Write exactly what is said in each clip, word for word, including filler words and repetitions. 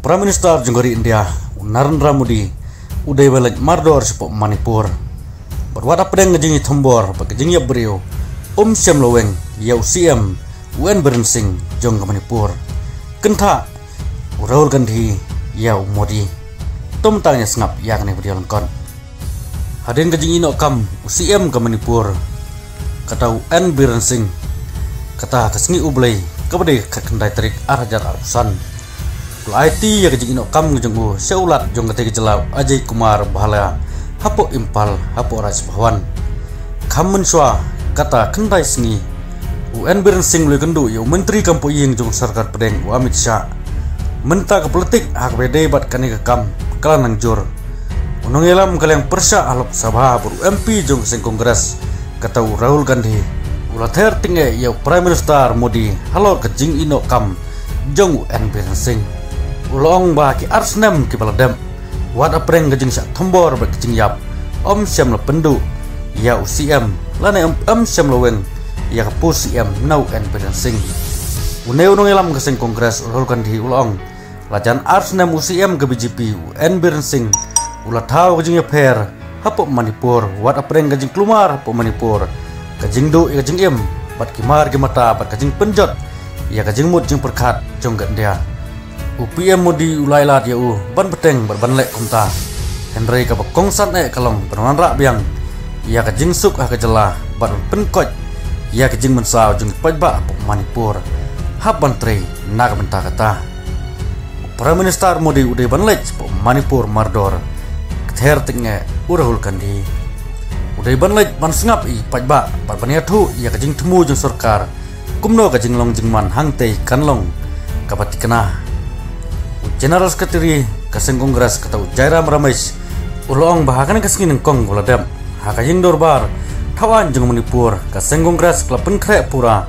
Prime Minister jong ka ri India, u Narendra Modi, u dei ban leit mardor shapoh Manipur. Bad wat hapdeng ka jingïathombor bad ka jingïap briew, um shym la weng ïa u C M, u N Biren Singh jong ka Manipur. Kynthah u Rahul Gandhi ïa u Modi. To mynta ngin ïa sngap ïa kane ka video lyngkot. Hadien ka jingïehnoh kam u C M ka Manipur, kata u N Biren Singh, kata ka sngi U Blei kaba dei ka khatkhyndai tarik ar hajar arphew san, u la aiti ïa ka jingïehnoh kam ka jong u sha u Lat jong katei ka jylla, u Ajay Kumar Bhalla, hapoh Imphal, hapoh Raj Bhavan. Kham mynshuwa kata khyndai sngi, u N Biren Singh u la ïakynduh ïa u Myntri Kam Pohïing jong ka Sorkar Pdeng, u Amit Shah. Mynta ka politik ha kaba ïadei bad kane ka kam ka la nang jur. U nongïalam ka liang pyrshah ha Lok Sabha bad u M P jong ka seng Congress, kata u Rahul Gandhi, u la ther tyngeh ïa u Prime Minister Modi halor ka jingïehnoh kam jong u N Biren Singh. U la ong ba ki ar snem kiba la dep, wat hapdeng ka jingshah thombor bad ka jingïap, um shym la pynduh ïa u C M, lane um, um shym la weng ïa ka post C M na u N Biren Singh. Une u nongïalam ka seng Congress, u Rahul Gandhi, u la ong, la jan ar snem u C M ka B J P, u N Biren Singh, u la thaw ka jingïapher hapoh Manipur, wat hapdeng ka jingkulmar hapoh Manipur, ka jingduh ïa ka jingim, bad ki mar ki mata, bad ka jingpynjot ïa ka jingmut jingpyrkhat jong ka India. U P M Modi u la ailad ïa u ban bteng bad ban leh kumta. Hynrei kaba kongsan eh ka long ban wanrah biang ïa ka jingsuk ha ka jylla bad ban pynkoit ïa ka jingmynsaw jong ki paidbah hapoh Manipur. Hap ban trei na ka bynta kata. U Prime Minister Modi u dei ban leit shapoh Manipur mardor, ka ther tyngeh u Rahul Gandhi. U dei ban leit ban sngap ïa ki paidbah bad ban ïathuh ïa ka jingthmu jong sorkar, kumno ka jinglong jingman hangtei kan long kaba thikna. U General Secretary ka seng Congress, kata u Jairam Ramesh, u la ong ba ha kane ka sngi nyngkong ba la dep, ha ka ïing dorbar thaw aiñ jong Manipur, ka seng Congress ka la pynkhreh pura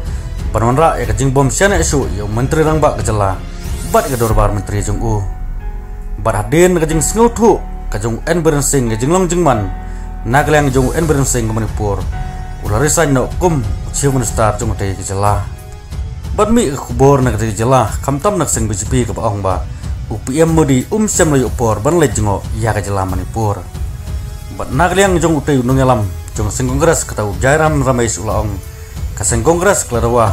ban wanrah ïa ka jingbym shaniah shuh ïa u Myntri Rangbah ka jylla bad ïa ka dorbar myntri jong u. Bad hadien ka jingsngewthuh ka jong u N Biren Singh ïa ka jinglong jingman na ka liang jong u N Biren Singh ka Manipur, u la resign noh kum u Chief Minister jong katei ka jylla. Bad mih ka khubor na katei ka jylla, khamtam na ka seng B J P, kaba ong ba u P M Modi um shym la ïoh por ban leit jngoh ïa ka jylla Manipur. Bad na ka liang jong utei u nongïalam jong ka seng Congress, kata u Jairam Ramesh, u la ong, ka seng Congress ka la dawa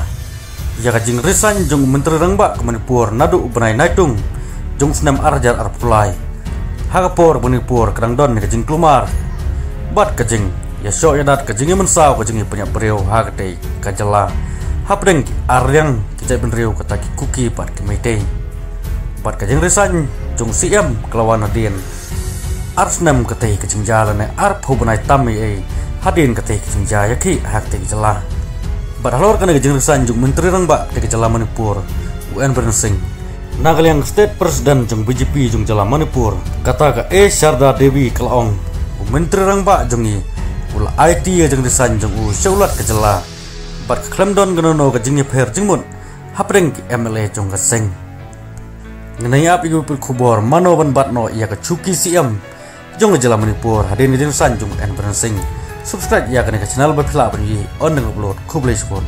ïa ka jingresign jong u Myntri Rangbah ka Manipur naduh u bnai Naitung jong u snem ar hajar arphew lai. Ha ka por ba Manipur ka dang don ïa ka jingkulmar bad ka jingïashoh ïadat, ka jingïamynsaw, ka jingïapynïap briew ha katei ka jylla hapdeng ki arliang ki jaitbynriew, kata ki Kuki bad ki Meitei. Bad ka jingresign jong u C M ka la wan hadien ar snem katei ka jingjia, lane arphew bnai tam eiei hadien katei ka jingjia ïa ki ha katei ka jylla. Bad halor kane ka jingresign jong u Myntri Rangbah katei ka jylla Manipur, u N Biren Singh, na ka liang State President jong B J P jong jylla Manipur, kata ka A Sharda Devi, ka la ong, u Myntri Rangbah jong ngi u la aiti ïa ka jingresign jong u sha u Lat ka jylla. Bad ka khlem don kano kano ka jingïapher jingmut hapdeng ki M L A jong ka seng. Ngin ïa ap ïa ka khubor mano ban bat noh ïa ka shuki C M jong ka jylla Manipur hadien ka jingresign jong u N Biren Singh. Subscribe ïa kane ka channel ba phi lah ban ïohi ynda nga upload. Khublei shibun.